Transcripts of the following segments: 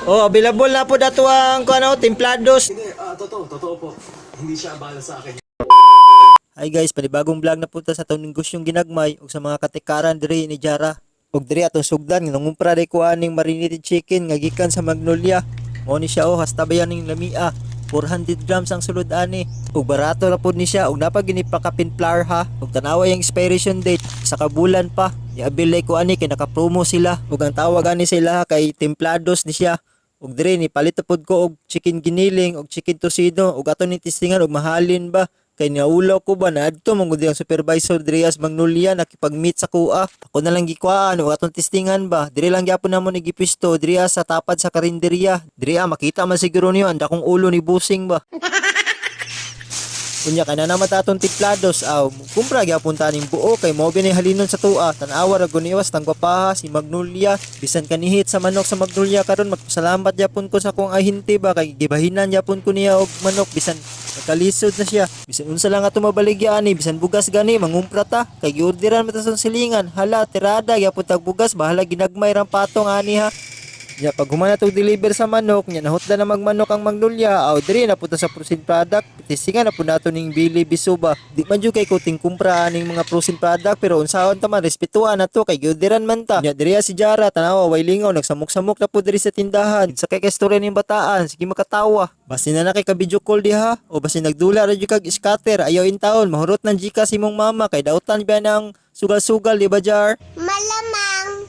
Oh, available na po dato ang kuno timplados. Hindi, totoo, totoo po. Hindi siya abala sa akin. Hi guys, panibagong vlog na punta sa atong negosyong ginagmay ug sa mga katikaran diri ni Jara. Ug diri atong sugdan nga nangumpra day ko aning marinated chicken nga gikan sa Magnolia. Mao ni siya oh, hasta ba ning lamia. 400 grams ang sulod ani. Ug barato ra pud ni siya ug napa gini pa kapin flour ha. Ug tanawa yung expiration date sa ka bulan pa. Niabil ko ani kay naka-promo sila. Ug ang tawag ani sila kay timplados ni siya. Ug diri ni palit na pud ko og chicken giniling og chicken tocino ug ato ni testingan og mahalin ba kay naulaw ko ba na adto man gud ang supervisor diri sa Magnolia nakipag-meet sa kuha. Ako na lang gikuhaan ug atong testingan ba. Diri lang gyapon namo ni gipisto diri sa tapad sa karinderya. Diri makita man siguro niyo ang dakong ulo ni Busing ba. Unya kay na naman atong timplados aw kumpra gyapon ta ning buo kay mo ni halinon sa tuwa. Tan-awa ra guniwas tang gwapaha si Magnolia. Bisan kanihit sa manok sa Magnolia karon, magpasalamat gyapon ko sa akong ahente ba kay gibahinan gyapon ko niya og manok bisan nagkalisod na siya. Bisan unsa lang ato mabaligya ani, bisan bugas gani, mangumpra ta kay giorderan man ta sa silingan. Hala, tirada gyapon tag bugas, bahala ginagmay rang patong ani ha. Nya pag human na deliver sa manok, nya nahutda na magmanok ang Magnolia, aw diri na punta sa frozen product, tisingan na po nato ning Billy Bisuba. Di man jud kay kuting kumpra aning mga frozen product pero unsaon ta man, respetuhan na to kay giorderan man ta. Nya diri si Jara, tanawa way lingaw, nagsamok-samok na po diri sa tindahan. Sa kay istorya ning bataan, sige makatawa. Basin na na kay ka video call diha o basin nagdula ra jud kag scatter, ayaw in taon mahurot ng Gcash imong mama kay dautan ba ng sugal-sugal, di ba, Jar? Malamang.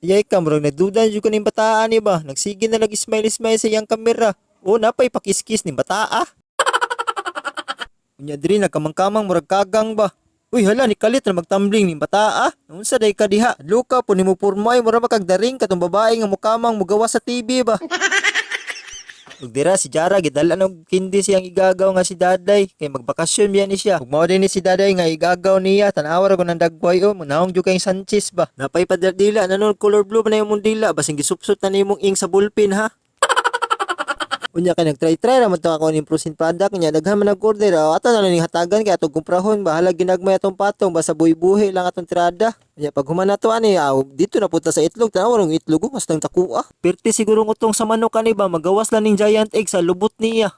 Yay ka, murag nagduda jud ko ning bataan ni ba. Nagsige na lag smile smile sa iyang kamera. O napay pakiskis ning bataa. Unya diri nagkamang-kamang murag kagang ba. Uy hala, ni kalit na magtambling ning bataa. Unsa day ka diha? Luka po nimo purmay, mura makagdaring katong babae nga mukamang mugawa sa TV ba. Ug dira si Jara gidala og kindi siyang igagaw nga si Daday kay magbakasyon biya ni siya. Ug mao din ni si Daday nga igagaw niya, tan-awa ra ko nang dagway oh, naong jud kay Sanchez ba. Napay padila na nun, color blue pa na imong dila, basin gisupsot na nimong ink sa ballpen ha. Unya kay nagtry-try ra man to ako ning frozen product niya, daghan man nag-order, oh, ato na lang ning hatagan kay atong kumprahon, bahala ginagmay atong patong basta buhi-buhi lang atong tirada. Unya pag human nato ani, aw, dito na punta sa itlog, tanawa rong itlog oh, mas nang takuha. Perti siguro utong sa manok ani ba, magawas lang ning giant egg sa lubot niya.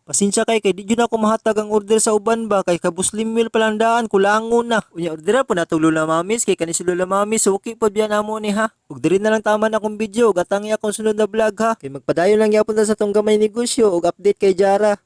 Pasensya kay kay di jud ako mahatag ang order sa uban ba kay kabuslim meal pa lang daan kulangon na. Unya order po natong Lola Mamis kay kani si Lola Mamis suki pod biya namo ni ha. Ug diri na lang taman akong video ug atangi akong sunod na vlog ha. Kay magpadayon lang gyapon ta sa tong gamay negosyo ug update kay Jara.